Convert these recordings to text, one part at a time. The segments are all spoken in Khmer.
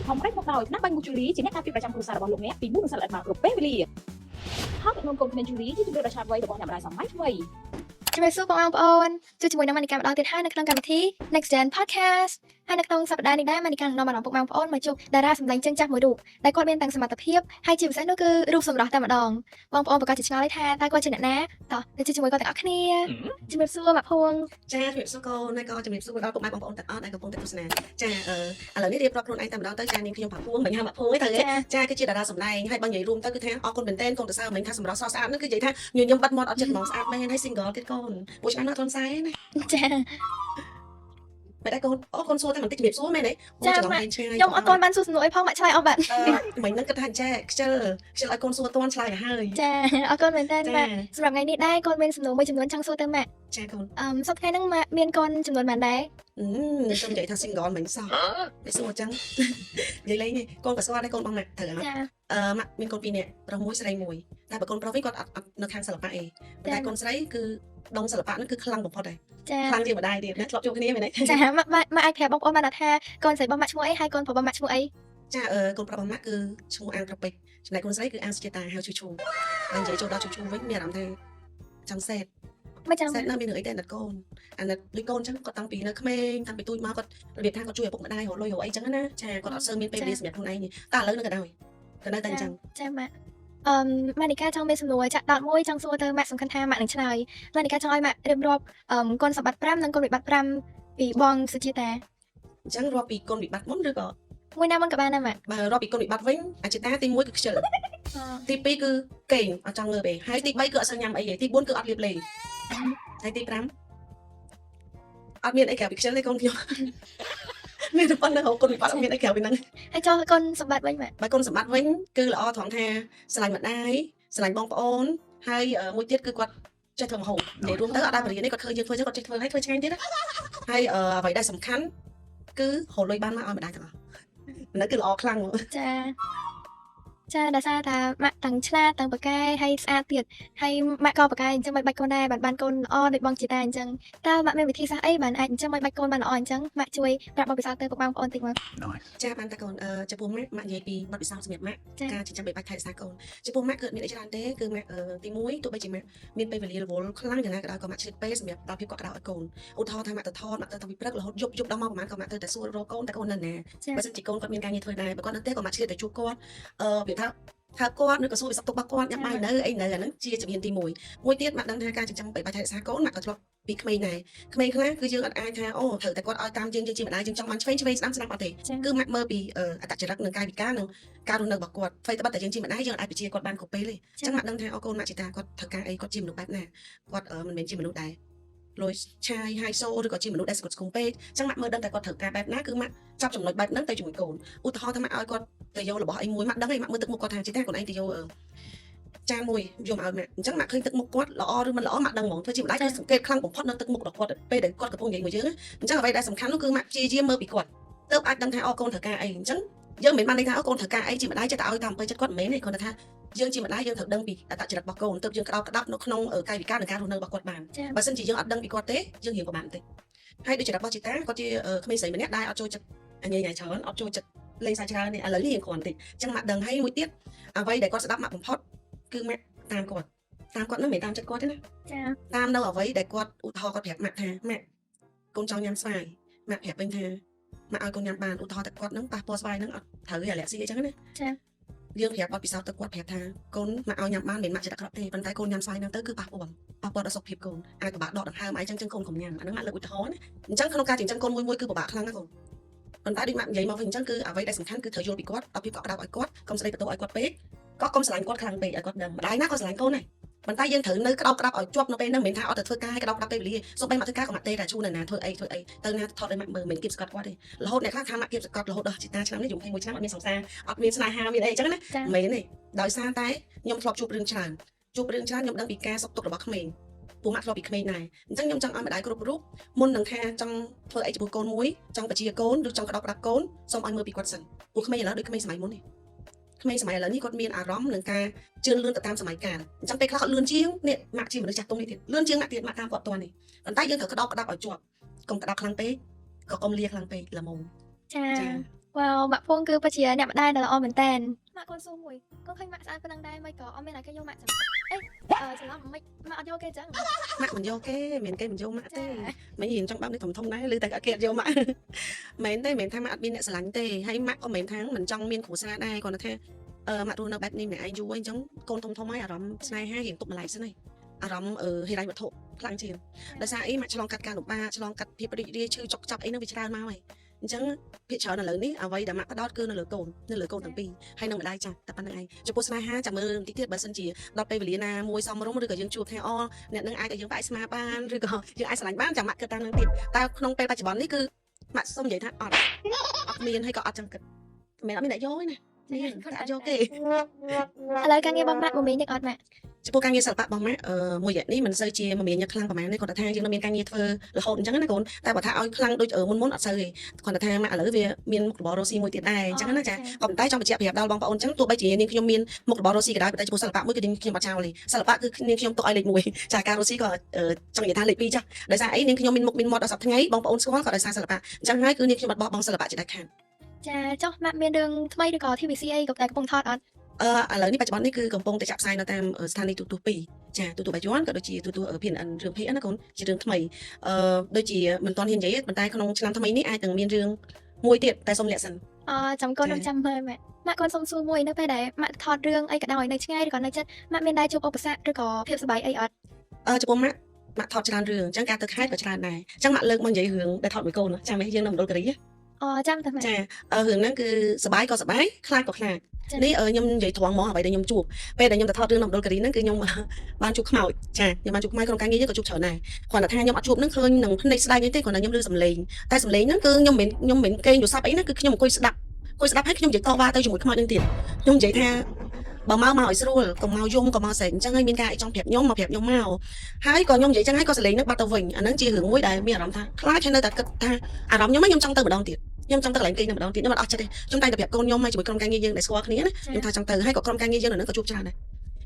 ខំប្រែងមកដោយថ្នាំបាញ់មូជូលីជាអ្នកការពារប្រចាំគ្រួសាររបស់លោកអ្នកពីមូសនិងសត្វល្អិតមកគ្រប់ពេលវេលាហើយទឹកនោមកូនភ្នែកជូលីជាជម្រើសដ៏ឆ្លាតវៃរបស់អ្នកម្ដាយសម័យថ្មី ជំរាបសួរបងប្អូនជួបជាមួយនឹងម៉ានីកាម្ដងទៀតហើយនៅក្នុងកម្មវិធី Next Gen Podcast ហើយនៅក្នុងសប្តាហ៍នេះដែរម៉ានីកានឹងនាំអារម្មណ៍ពុកម៉ែបងប្អូនមកជួបតារាសម្ដែងជើងចាស់មួយរូបដែលគាត់មានទាំងសមត្ថភាពហើយជាពិសេសនោះគឺរូបសម្រស់តែម្ដងបងប្អូនប្រកាសជាឆ្ងល់ហើយថាតើគាត់ជាអ្នកណាតោះទៅជួបជាមួយគាត់ទាំងអស់គ្នាជំរាបសួរម៉ាក់ភួង ចាជំរាបសួរកូនហើយក៏ជំរាបសួរដល់ពុកម៉ែបងប្អូនទាំងអស់ដែលកំពុងតែទស្សនាចាអឺឥឡូវនេះរៀបរាប់ខ្លួនឯងតែម្ដងទៅចានាងខ្ញុំផាភួងមិនហៅម៉ាក់ភួងទេត្រូវទេ ចា ចាគឺជាតារាសម្ដែងហើយបើនិយាយរួមទៅគឺថាអរគុណមែនទែនកូនទៅសើមិញថាសម្រស់ស្រស់ស្អាតហ្នឹងគឺនិយាយថាញញឹមបាត់មាត់អត់ចិត្តហ្មងស្អាតមែនហើយ single ទៀតកូនពួកឆ្នាំណាអត់ទាន់សែណា ចា មិនដែរកូនអូកូនសួរតែបន្តិចជំរាបសួរមែនទេ ចា ច្រឡំ ម៉ាក់ ឯងឆ្ងាយ ខ្ញុំអត់ទាន់បានសួរសំណួរអីផងម៉ាក់ឆ្លើយអស់បាត់ អឺមិញហ្នឹងគិតថាចេះខ្ជិលខ្ជិលឲ្យកូនសួរទាន់ឆ្លើយឲ្យហើយ ចាអរគុណមែនទែន ចា ម៉ាក់សម្រាប់ថ្ងៃនេះដែរកូនមានសំណួរមួយចំនួនចង់សួរទៅម៉ាក់ ចាកូន អឺសប្តាហ៍ថ្ងៃហ្នឹងម៉ាក់មានកូនចំនួនប៉ុន្មានដែរ អឺខ្ញុំនិយាយថា single មិញសោះតែសួរអញ្ចឹងនិយាយលេងទេកូនក៏ស្គាល់ដែរកូនបងម៉ាក់ត្រូវអត់ ចា អឺម៉ាក់មានកូនពីរនាក់ប្រុសមួយស្រីមួយតែបើកូនប្រុសវិញគាត់អត់នៅខាងសិល្បៈឯងប៉ុន្តែកូនស្រីគឺដងសិល្បៈហ្នឹងគឺខ្លាំងបំផុតដែរ ចា ខ្លាំងជាងម្ដាយទៀតណាធ្លាប់ជួបគ្នាមែនទេ ចាម៉ាក់ម៉ាក់ម៉ាក់អាចប្រាប់បងប្អូនបានអត់ថាកូនស្រីរបស់ម៉ាក់ឈ្មោះអីហើយកូនប្រុសរបស់ម៉ាក់ឈ្មោះអី ចាអឺកូនប្រុសរបស់ម៉ាក់គឺឈ្មោះអាងប្រពេចចំណែកកូនស្រីគឺអាងសុជាតាហៅឈូឈូហើយនិយាយចូលដល់ឈូឈូវិញមានអារម្មណ៍ថាចង់សេត មិនចាំ សេតណាស់មានរឿងអីទេអាណិតកូនអាណិតដូចកូនអញ្ចឹងគាត់តាំងពីនៅក្មេងតាំងពីទូចមកគាត់របៀបថាគាត់ជួយឪពុកម្ដាយរកលុយរកអីចឹងណាចាគាត់អត់សូវមានពេលវេលាសម្រាប់ខ្លួនឯងទេតែឥឡូវនៅក៏ដោយក៏នៅតែអញ្ចឹង ចាម៉ាក់អឺម៉ានីកាចង់មានសំណួរចាក់ដោតមួយចង់សួរទៅម៉ាក់សំខាន់ថាម៉ាក់នឹងឆ្លើយម៉ានីកាចង់ឲ្យម៉ាក់រៀបរាប់អឺគុណសម្បត្តិ5និងគុណវិបត្តិ5ពីបងសុជាតា អញ្ចឹងរាប់ពីគុណវិបត្តិមុនឬក៏ មួយណាមុនក៏បានដែរម៉ាក់ បើរាប់ពីគុណវិបត្តិវិញអចិតាទី1គឺខ្ជិល ទី2គឺគេងអត់ចង់ងើបទេហើយទី3គឺអត់សូវញ៉ាំអីទេទី4គឺអត់លាបលេហើយទី5អត់មានអីក្រៅពីខ្ជិលទេកូនខ្ញុំ មានតែប៉ុណ្្នឹងហៅគុណវិបត្តិអត់មានអីក្រៅពីហ្នឹង ហើយចុះគុណសម្បត្តិវិញម៉ាក់ បើគុណសម្បត្តិវិញគឺល្អត្រង់ថាស្រឡាញ់ម្ដាយស្រឡាញ់បងប្អូនហើយមួយទៀតគឺគាត់ចេះធ្វើម្ហូបនិយាយរួមទៅអត់ដែលបរិញ្ញានេះគាត់ឃើញយើងធ្វើចឹងគាត់ចេះធ្វើហើយធ្វើឆ្ងាញ់ទៀតណាហើយអ្វីដែលសំខាន់គឺរកលុយបានមកឲ្យម្ដាយទាំងអស់ហ្នឹងគឺល្អខ្លាំងហ្មង ចាចាដោយសារតាម៉ាក់ទាំងឆ្លាតទាំងប៉ាកែហើយស្អាតទៀតហើយម៉ាក់ក៏ប៉ាកែអញ្ចឹងមិនបាច់កូនដែរបានបានកូនល្អដូចបងជាតាអញ្ចឹងតើម៉ាក់មានវិធីសាស្ត្រអីបានអាចអញ្ចឹងមិនបាច់កូនបានល្អអញ្ចឹងម៉ាក់ជួយប្រាប់បទពិសោធន៍ទៅពុកម៉ែបងប្អូនតិចមក Nice. ចាបានតាកូនអឺចំពោះម៉ាក់ម៉ាក់និយាយពីបទពិសោធន៍សម្រាប់ម៉ាក់ ចា ការចិញ្ចឹមបីបាច់ថែរក្សាកូនចំពោះម៉ាក់គឺអត់មានអីច្រើនទេគឺម៉ាក់អឺទី1ទោះបីជាម៉ាក់មានពេលវេលារវល់ខ្លាំងយ៉ាងណាក៏ដោយក៏ម៉ាក់ឆ្លៀតពេលសម្រាប់ដល់ភាពកក់ក្ដៅឲ្យកូនឧទាហរណ៍ថាម៉ាក់ទៅថតម៉ាក់ទៅតាំងពីព្រឹករហូតយប់យប់ដល់ម៉ោងប្រហែលក៏ម៉ាក់ទៅតែសួររកកូនតែកូននៅណា ចា បើសិនជាកូនគាត់មានការងារធ្វើដែរបើគាត់នៅផ្ទះក៏ម៉ាក់ឆ្លៀតទៅជួបគាត់អឺវាថាថាគាត់ឬក៏សួរពីសុខទុក្ខរបស់គាត់ញ៉ាំបាយនៅអីនៅអាហ្នឹងជាជំហានទី1មួយទៀតម៉ាក់ដឹងថាការចិញ្ចឹមបីបាច់ថែរក្សាកូនម៉ាក់ក៏ធ្លាប់ពីក្មេងដែរក្មេងខ្លះគឺយើងអត់អាចថាអូត្រូវតែគាត់ឲ្យតាមយើងយើងជាម្ដាយយើងចង់បានឆ្វេងឆ្វេងស្ដាំស្ដាំអត់ទេ ចា គឺម៉ាក់មើលពីអត្តចរិតនិងកាយវិការនិងការរស់នៅរបស់គាត់អ្វីត្បិតតែយើងជាម្ដាយយើងអាចបញ្ជាគាត់បានគ្រប់ពេលទេអញ្ចឹងម៉ាក់ដឹងថាអូកូនម៉ាក់ជាតាគាត់ត្រូវការអីគាត់ជាមនុស្សបែបណាគាត់មិនមែនជាមនុស្សដែរលយឆាយហាយសូឬក៏ជាមនុស្សដែលស្គត់ស្គមពេកអញ្ចឹងម៉ាក់មើលដឹងតែគាត់ត្រូវការបែបណាគឺម៉ាក់ចាប់ចំណុចបែបហ្នឹងទៅជាមួយកូនឧទាហរណ៍ថាម៉ាក់ឲ្យគាត់ទៅយករបស់អីមួយម៉ាក់ដឹងឯងម៉ាក់មើលទឹកមុខគាត់ថាជាតាខ្លួនឯងទៅយកចានមួយយកមកឲ្យម៉ាក់អញ្ចឹងម៉ាក់ឃើញទឹកមុខគាត់ល្អឬមិនល្អម៉ាក់ដឹងហ្មងធ្វើជាម្ដាយគឺសង្កេតខ្លាំងបំផុតនៅទឹកមុខរបស់គាត់ពេលដែលគាត់កំពុងនិយាយមួយយើងអញ្ចឹងអ្វីដែលសំខាន់នោះគឺម៉ាក់ព្យាយាមមើលពីគាត់ទើបអាចដឹងថាអូកូនត្រូវការអីអញ្ចឹង យើងមិនមែនបានន័យថាអូកូនត្រូវការអីជាម្ដាយចេះតែឲ្យតាមអំពើចិត្តគាត់មិនមែនទេគ្រាន់តែថាយើងជាម្ដាយយើងត្រូវដឹងពីអត្តចរិតរបស់កូនទើបយើងក្តោបក្តាប់នៅក្នុងកាយវិការនិងការរស់នៅរបស់គាត់បាន ចា បើសិនជាយើងអត់ដឹងពីគាត់ទេយើងរៀងពិបាកបន្តិចហើយដូចចរិតរបស់ជីតាគាត់ជាក្មេងស្រីម្នាក់ដែលអត់ចូលចិត្តអញញ៉ៃច្រើនអត់ចូលចិត្តលេងសើចច្រើនទេឥឡូវនេះរៀងគ្រាន់បន្តិចអញ្ចឹងម៉ាក់ដឹងហើយមួយទៀតអ្វីដែលគាត់ស្ដាប់ម៉ាក់បំផុតគឺម៉ាក់តាមគាត់តាមគាត់នឹងមិនមែនតាមចិត្តគាត់ទេណា ចា តាមនៅអ្វីដែលគាត់ឧទាហរណ៍គាត់ប្រាប់ម៉ាក់ថាម៉ាក់កូនចង់ញ៉ាំស្វាយម៉ាក់ប្រាប់វិញថាម៉ាក់ឲ្យកូនញ៉ាំបានឧទាហរណ៍តែគាត់នឹងប៉ះពាល់ស្វាយនឹងអត់ត្រូវទេអាឡែស៊ីអីចឹងណា ចា យើងប្រាប់បទពិសោធន៍ទៅគាត់ប្រាប់ថាកូនម៉ាក់ឲ្យញ៉ាំបានមិនម៉ាក់ចិត្តអាក្រក់ទេប៉ុន្តែកូនញ៉ាំស្វាយនឹងទៅគឺប៉ះពាល់ប៉ះពាល់ដល់សុខភាពកូនអាចពិបាកដកដង្ហើមអីចឹងចឹងកូនកុំញ៉ាំអាហ្នឹងម៉ាក់លើកឧទាហរណ៍ណាអញ្ចឹងក្នុងការចិញ្ចឹមកូនមួយមួយគឺពិបាកខ្លាំងណាស់កូនប៉ុន្តែដូចម៉ាក់និយាយមកវិញអញ្ចឹងគឺអ្វីដែលសំខាន់គឺត្រូវយល់ពីគាត់ដល់ភាពកក់ក្ដៅឲ្យគាត់កុំស្ដីបន្ទោសឲ្យគាត់ពេកក៏កុំស្រឡាញ់គាត់ខ្លាំងពេកឲ្យគាត់ដឹងម្ដាយណាក៏ស្រឡាញ់កូនដែរប៉ុន្តែយើងត្រូវនៅក្តោបក្តាប់ឲ្យជាប់នៅពេលហ្នឹងមិនមែនថាអត់ទៅធ្វើការឲ្យក្តោបក្តាប់ពេលវេលាសូម្បីមកធ្វើការក៏មកទេតែឈូនៅណាធ្វើអីធ្វើអីទៅណាថតឲ្យម៉ាក់មើលមិនគៀបសង្កត់គាត់ទេរហូតអ្នកខ្លះថាម៉ាក់គៀបសង្កត់រហូតដល់ជីតាឆ្នាំនេះយំ21ឆ្នាំអត់មានសង្សារអត់មានស្នេហាមានអីអញ្ចឹងណា ចា មិនមែនទេដោយសារតែខ្ញុំធ្លាប់ជួបរឿងច្រើនជួបរឿងច្រើនខ្ញុំដឹងពីការសុខទុក្ខរបស់ក្មេងពួកម៉ាក់ធ្លាប់ពីក្មេងដែរអញ្ចឹងខ្ញុំចង់ឲ្យម្ដាយគ្រប់រូបមុននឹងថាចង់ធ្វើអីចំពោះកូនមួយចង់បជាកូនឬចង់ក្តោបក្តាប់កូនសូមឲ្យមើលពីគាត់សិនពួកក្មេងឥឡូវដូចក្មេងសម័យមុនទេក្មេងសម័យឥឡូវនេះគាត់មានអារម្មណ៍នឹងការ ជឿនលឿនទៅតាមសម័យកាលអញ្ចឹងពេលខ្លះគាត់លឿនជាងនេះម៉ាក់ជាមនុស្សចាស់ទុំនេះទៀតលឿនជាងម៉ាក់ទៀតម៉ាក់តាមគាត់តនេះប៉ុន្តែយើងត្រូវក្តោបក្តាប់ឲ្យជាប់កុំក្តោបខ្លាំងពេកក៏កុំលាខ្លាំងពេកល្មម ចា ចា វ៉ាវម៉ាក់ភួងគឺពិតជាអ្នកម្ដាយដ៏ល្អមែនតើម៉ាក់កូនសួរមួយកូនឃើញម៉ាក់ស្អាតប៉ុណ្ណឹងដែរមិនក៏អត់មានណាគេយកម៉ាក់ចឹងអេអឺច្រឡំមិនម៉ាក់អត់យកគេចឹង ម៉ាក់មិនយកគេមិនគេមិនយកម៉ាក់ទេ ចា មិនរៀនចង់បើកនេះធំធំដែរឬតែគេអត់យកម៉ាក់ មែនទេមិនថាម៉ាក់អត់មានអ្នកស្រឡាញ់ទេហើយម៉ាក់ក៏មិនថាមិនចង់មានគ្រួសារដែរគ្រាន់តែថាអឺម៉ាក់រស់នៅបែបនេះម្នាក់ឯងយូរហើយអញ្ចឹងកូនធំធំហើយអារម្មណ៍ស្នេហារៀងទុកម្លាយសិនហើយអារម្មណ៍អឺហិរញ្ញវត្ថុខ្លាំងជាងដោយសារអីម៉ាក់ឆ្លងកាត់ការលំបាកឆ្លងកាត់ភាពរីករាយឈឺចុកចាប់អីហ្នឹងវាច្រើនមកហើយអញ្ចឹងភាគច្រើនឥឡូវនេះអ្វីដែលម៉ាក់ផ្ដោតគឺនៅលើកូននៅលើកូនទាំងពីរហើយនឹងម្ដាយចាស់តែប៉ុណ្្នឹងឯងចំពោះស្នេហាចាំមើលបន្តិចទៀតបើសិនជាដល់ពេលវេលាណាមួយសមរម្យឬក៏យើងជួបថាអូអ្នកនឹងអាចឲ្យយើងផ្អែកស្មាបានឬក៏យើងអាចស្រឡាញ់បានចាំម៉ាក់គិតតាមនឹងទៀតតែក្នុងពេលបច្ចុប្បន្ននេះគឺម៉ាក់សុំនិយាយថាអត់អត់មានហើយក៏អត់ចង់គិតមិនអត់មានអ្នកយកទេណាមានតែអត់យកទេ ឥឡូវការងាររបស់ម៉ាក់មមាញឹកអត់ម៉ាក់ ចំពោះការងារសិល្បៈរបស់ម៉ាក់អឺមួយរយៈនេះមិនសូវជាមមាញឹកខ្លាំងប្រហែលទេគាត់ថាយើងនៅមានការងារធ្វើរហូតអញ្ចឹងណាកូនតែបើថាឲ្យខ្លាំងដូចមុនមុនអត់សូវទេគាត់ថាម៉ាក់ឥឡូវវាមានមុខរបររស់ស៊ីមួយទៀតដែរអញ្ចឹងណាចាក៏ប៉ុន្តែចង់បញ្ជាក់ប្រាប់ដល់បងប្អូនអញ្ចឹងទោះបីជានាងខ្ញុំមានមុខរបររស់ស៊ីក៏ដោយប៉ុន្តែចំពោះសិល្បៈមួយគឺនាងខ្ញុំអត់ចោលទេសិល្បៈគឺនាងខ្ញុំទុកឲ្យលេខ1ចាការរស់ស៊ីក៏ចង់និយាយថាលេខ2ចាដោយសារអីនាងខ្ញុំមានមុខមានមាត់ដល់សប្តាហ៍ថ្ងៃបងប្អូនស្គាល់ក៏ដោយសារសិល្បៈអញ្ចឹងហើយគឺនាងខ្ញុំអត់បោះបង់សិល្បៈជាដាច់ខាត ចាចុះម៉ាក់មានរឿងថ្មីឬក៏ TVC អីក៏តែកំពុងថតអត់ អឺឥឡូវនេះបច្ចុប្បន្ននេះគឺកំពុងតែចាក់ផ្សាយនៅតាមស្ថានីយ៍ទូរទស្សន៍ពីរចាទូរទស្សន៍បាយ័នក៏ដូចជាទូរទស្សន៍ PNN រឿងភេណាកូនជារឿងថ្មីអឺដូចជាមិនទាន់ហ៊ាននិយាយទេប៉ុន្តែក្នុងឆ្នាំថ្មីនេះអាចនឹងមានរឿងមួយទៀតតែសូមលាក់សិន អចាំកូននឹងចាំមើលម៉ាក់ម៉ាក់កូនសុំសួរមួយនៅពេលដែលម៉ាក់ថតរឿងអីក៏ដោយនៅឆ្ងាយឬក៏នៅជិតម៉ាក់មានដែរជួបឧបសគ្គឬក៏ភាពសប្បាយអីអត់ អឺចំពោះម៉ាក់ម៉ាក់ថតច្រើនរឿងអញ្ចឹងការទៅខេត្តក៏ច្រើនដែរអញ្ចឹងម៉ាក់លើកមកនិយាយរឿងដែលថតមួយកូនចាំឯងយើងនៅមណ្ឌលគិរី អចាំតែម៉ាក់ ចារឿងហ្នឹងគឺសប្បាយក៏សប្បាយខ្លាចក៏ខ្លាចនេះខ្ញុំនិយាយត្រង់ហ្មងអ្វីដែលខ្ញុំជួបពេលដែលខ្ញុំទៅថតរឿងនៅមណ្ឌលគិរីហ្នឹងគឺខ្ញុំ បានជួបខ្មោចចាខ្ញុំបានជួបខ្មោចក្នុងការងារយើងក៏ជួបច្រើនដែរគ្រាន់តែថាខ្ញុំអត់ជួបហ្នឹងឃើញនឹងភ្នែកស្ដែងអីទេគ្រាន់តែខ្ញុំឮសំឡេងតែសំឡេងហ្នឹងគឺខ្ញុំមិនគេងយល់ស័ព្ទអីណាគឺខ្ញុំអង្គុយស្ដាប់អង្គុយស្ដាប់ហើយខ្ញុំនិយាយតវ៉ាទៅជាមួយខ្មោចហ្នឹងទៀតខ្ញុំនិយាយថាបើមកមកឲ្យស្រួលកុំមកយំកុំមកស្រែកអញ្ចឹងហើយមានការអីចង់ប្រាប់ខ្ញុំមកប្រាប់ខ្ញុំមកហើយក៏ខ្ញុំនិយាយចឹងហើយក៏សំឡេងហ្នឹងបាត់ទៅវិញអាហ្នឹងជារឿងមួយដែលមានអារម្មណ៍ថាខ្លាចហើយនៅតែគិតថាអារម្មណ៍ខ្ញុំខ្ញុំចង់ទៅម្ដងទៀតខ្ញុំចង់ទៅកន្លែងគេងហ្នឹងម្ដងទៀតខ្ញុំអត់អស់ចិត្តទេខ្ញុំតែងតែប្រាប់កូនខ្ញុំហើយជាមួយក្រុមការងារយើងដែលស្គាល់គ្នាណាខ្ញុំថាចង់ទៅហើយក៏ក្រុមការងារយើងនៅហ្នឹងក៏ជួបច្រើនដែរ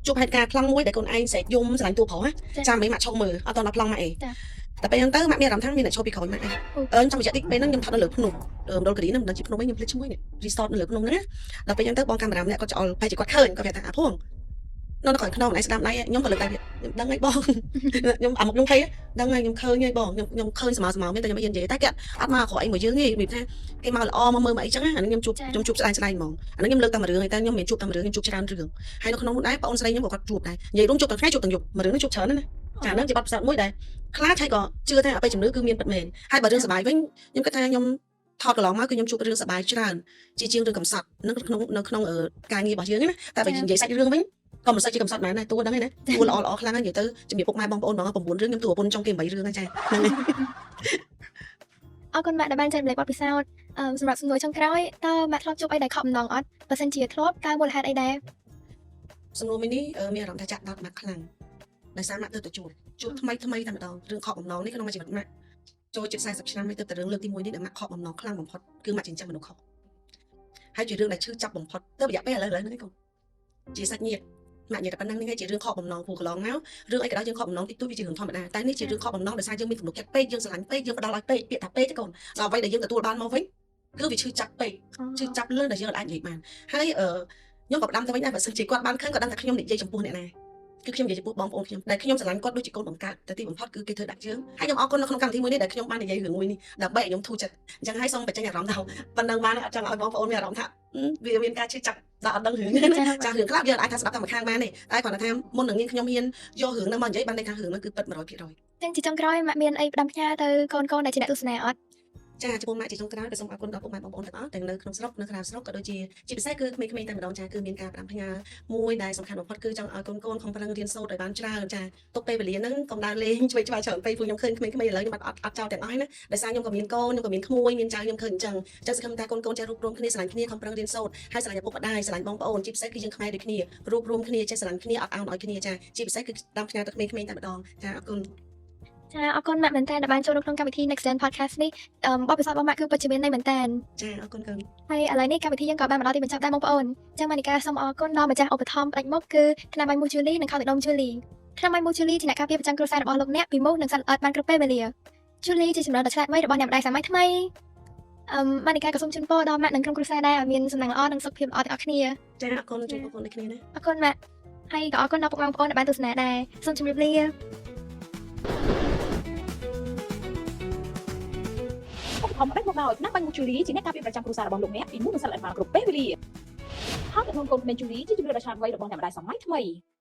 ជួបហេតុការណ៍ប្លង់មួយដែលកូនឯងស្រែកយំស្រឡាញ់តួប្រុសណាចាំមិនម៉ាក់ឈប់មើលអត់តដល់ប្លង់ម៉ាក់អីតែពេលហ្នឹងទៅម៉ាក់មានអារម្មណ៍ថាមានអ្នកឈប់ពីក្រោយម៉ាក់ឯងអឺខ្ញុំចង់បញ្ជាក់តិចពេលហ្នឹងខ្ញុំថតនៅលើភ្នំមណ្ឌលគិរីហ្នឹងមិនដឹងជាភ្នំអីខ្ញុំភ្លេចឈ្មោះនេះ resort នៅលើភ្នំហ្នឹងណាដល់ពេលហ្នឹងទៅបងកាមេរ៉ាម្នាក់គាត់ច្អល់បែរជាគាត់ឃើញគាត់ប្រាប់ថាអាភួងនៅនៅក្រោយខ្នងឯងស្ដាំដៃខ្ញុំក៏លើកដៃខ្ញុំដឹងហើយបងខ្ញុំអាមុខខ្ញុំភ័យដឹងហើយខ្ញុំឃើញហើយបងខ្ញុំខ្ញុំឃើញស្មៅស្មៅមានតែខ្ញុំមិនហ៊ាននិយាយតែគេអត់មកក្រោយអីមួយយើងទេរបៀបថាគេមកល្អមកមើលមកអីចឹងអានេះខ្ញុំជួបខ្ញុំជួបស្ដាយស្ដាយហ្មងអានេះខ្ញុំលើកតែមួយរឿងឯងតែខ្ញុំមិនជួបតែមួយរឿងខ្ញុំជួបច្រើនរឿងហើយនៅក្នុងនោះដែរបងស្រីខ្ញុំក៏គាត់ជួបដែរនិយាយរួមជួបទាំងថ្ងៃជួបទាំងយប់មួយរឿងនេះជួបច្រើនណាស់ចាហ្នឹងជាបទពិសោធន៍មួយដែលខ្លាចហើយក៏ជឿថាអបិយជំនឿគឺមានពិតមែនហើយបើរឿងសប្បាយវិញខ្ញុំគិតថាខ្ញុំថតកន្លងមកគឺខ្ញុំជួបរឿងសប្បាយច្រើនជាជាងរឿងកំសត់នៅក្នុងនៅក្នុងការងាររបស់យើងណាតែបើនិយាយសាច់រឿងវិញក៏មិនសូវជាកំសត់មែនដែរតួដឹងហើយណាតួល្អល្អខ្លាំងហើយនិយាយទៅជំរាបពុកម៉ែបងប្អូនបង9រឿងខ្ញុំតួប្រពន្ធចុងគេ8រឿងហ្នឹងចាហ្នឹងហើយ អរគុណម៉ាក់ដែលបានចែករំលែកបទពិសោធន៍អឺសម្រាប់សំណួរចុងក្រោយតើម៉ាក់ធ្លាប់ជួបអីដែលខកបំណងអត់បើសិនជាធ្លាប់តើមូលហេតុអីដែរ សំណួរមួយនេះមានអារម្មណ៍ថាចាក់ដោតម៉ាក់ខ្លាំងដោយសារម៉ាក់ទើបតែជួបជួបថ្មីថ្មីតែម្ដងរឿងខកបំណងនេះក្នុងមួយជីវិតម៉ាក់ចូលជិត40ឆ្នាំហើយទើបតែរឿងលើកទី1នេះដែលម៉ាក់ខកបំណងខ្លាំងបំផុតគឺម៉ាក់ចិញ្ចឹមមនុស្សខុសហើយជារឿងដែលឈឺចាប់បំផុតទើបរយៈពេលឥឡូវឥឡូវហ្នឹងឯងកូនជាសាច់ញាតិម៉ាក់និយាយតែប៉ុណ្្នឹងនេះឯងជារឿងខកបំណងព្រោះកន្លងមករឿងអីក៏ដោយយើងខកបំណងតិចតួចវាជារឿងធម្មតាតែនេះជារឿងខកបំណងដោយសារយើងមានទំនុកចិត្តពេកយើងស្រឡាញ់ពេកយើងផ្ដល់ឲ្យពេកពាក្យថាពេកទេកូនដល់អ្វីដែលយើងទទួលបានមកវិញគឺវាឈឺចាប់ពេក ឈឺចាប់លឿនដែលយើងអាចនិយាយបានហើយអឺខ្ញុំក៏ផ្ដាំទៅវិញដែរបើសិនជាគាត់បានឃើញគាត់ដឹងថាខ្ញុំនិយាយចំពោះអ្នកណាគឺខ្ញុំនិយាយចំពោះបងប្អូនខ្ញុំដែលខ្ញុំស្រឡាញ់គាត់ដូចជាកូនបង្កើតតែទីបំផុតគឺគេធ្វើដាក់យើងហើយខ្ញុំអរគុណនៅក្នុងកម្មវិធីមួយនេះដែលខ្ញុំបាននិយាយរឿងមួយនេះដើម្បីឲ្យខ្ញុំធូរចិត្តអញ្ចឹងហើយសូមបញ្ចេញអារម្មណ៍ថាប៉ុណ្ណឹងបានអត់ចង់ឲ្យបងប្អូនមានអារម្មណ៍ថាវាមានការឈឺចាប់ដល់អត់ដឹងរឿងណាចារឿងខ្លះយើងអាចថាស្ដាប់តែម្ខាងបានទេតែគ្រាន់តែថាមុននឹងនាងខ្ញុំហ៊ានយករឿងហ្នឹងមកនិយាយបានន័យថារឿងហ្នឹងគឺពិត100% ចឹងជាចុងក្រោយម៉ាក់មានអីផ្ដាំផ្ញើទៅកូនៗដែលជាអ្នកទស្សនាអត់ ចាចំពោះម៉ាក់ជាចុងក្រោយក៏សូមអរគុណដល់ពុកម៉ែបងប្អូនទាំងអស់ទាំងនៅក្នុងស្រុកនៅក្រៅស្រុកក៏ដូចជាជាពិសេសគឺក្មេងៗតែម្ដងចាគឺមានការផ្ដាំផ្ញើមួយដែលសំខាន់បំផុតគឺចង់ឲ្យកូនកូនខំប្រឹងរៀនសូត្រឲ្យបានច្រើនចាទុកពេលវេលាហ្នឹងកុំដើរលេងឆ្វេងឆ្វាយច្រើនពេកព្រោះខ្ញុំឃើញក្មេងៗឥឡូវខ្ញុំអត់អត់ចោលទាំងអស់ណាដោយសារខ្ញុំក៏មានកូនខ្ញុំក៏មានក្មួយមានចៅខ្ញុំឃើញអញ្ចឹងអញ្ចឹងសង្ឃឹមថាកូនកូនចេះរួបរួមគ្នាស្រឡាញ់គ្នាខំប្រឹងរៀនសូត្រហើយស្រឡាញ់ឪពុកម្ដាយស្រឡាញ់បងប្អូនជាពិសេសគឺយើងខ្មែរដូចគ្នារួបរួមគ្នាចេះស្រឡាញ់គ្នាអត់ឱនឲ្យគ្នាចាជាពិសេសគឺផ្ដាំផ្ញើទៅក្មេងៗតែម្ដងចាអរគុណ ចាអរគុណម៉ាក់មែនតើដែលបានចូលក្នុងកម្មវិធី Next Gen Podcast នេះអឺបទពិសោធន៍របស់ម៉ាក់គឺពិតជាមានន័យមែនតើ ចាអរគុណកូន ហើយឥឡូវនេះកម្មវិធីយើងក៏បានមកដល់ទីបញ្ចប់ដែរបងប្អូនចឹងម៉ានីកាសូមអរគុណដល់ម្ចាស់ឧបត្ថម្ភផ្ដាច់មុខគឺថ្នាំបាញ់មូជូលីនិងខោទឹកដុំជូលីថ្នាំបាញ់មូជូលីជាអ្នកការពារប្រចាំគ្រួសាររបស់លោកអ្នកពីមុខនិងសត្វល្អិតបានគ្រប់ពេលវេលាជូលីជាចម្រើនដ៏ឆ្លាតវៃរបស់អ្នកម្ដាយសម័យថ្មី ម៉ានីកាក៏សូមជូនពរដល់ម៉ាក់និងក្រុមគ្រួសារដែរឲ្យមានសំណាងល្អនិងសុខភាពល្អទាំងអស់គ្នា ចាអរគុណជូនពរកូនដូចគ្នាណា អរគុណម៉ាក់ហើយក៏អរគុណដល់ពុកម៉ែបងប្អូនដែលបានទស្សនាដែរសូមជម្រាបលា ឧបត្ថម្ភផ្ដាច់មកដោយថ្នាំបាញ់មុខជូលីជាអ្នកការពារប្រចាំគ្រួសាររបស់លោកអ្នកពីមុននឹងសិលល្អិតបានគ្រប់ពេលវេលាហើយទឹកនោមកូនក្មេងជូលីជាជម្រើសដ៏ឆ្លាតវៃរបស់អ្នកម្ដាយសម័យថ្មី។